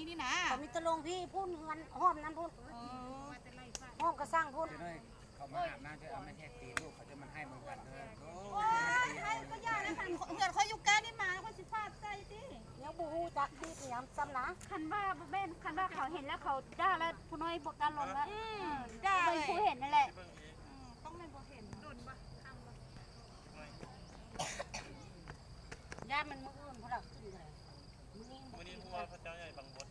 นี้นี่นะ เขามีตะลงพี่พุ่นเฮือนห้อมนั้นพุ่น ห้องกระสังพุ่น เขามาอาบน้ำจะเอาไม่แทกตีนลูกเขาจะมันให้เหมือนกันเออ เฮือนเขาอยู่ใกล้นี่มาเขาสิฟาดใส่ติ ยังบ่ฮู้จักดีเตรียมซ้ำนะ คันว่าบ่แม่น คันว่าเขาเห็นแล้วเขาด่าแล้ว ผู้น้อยบ่กล้าลงแล้ว ด่า เป็นผู้เห็นนั่นแหละ ต้องเป็นบ่เห็น ย่านมันมื้ออื่นพวกเราขึ้นกันเลย มื้อนี้ วันนี้ผู้ว่าพระเจ้าใหญ่บางบด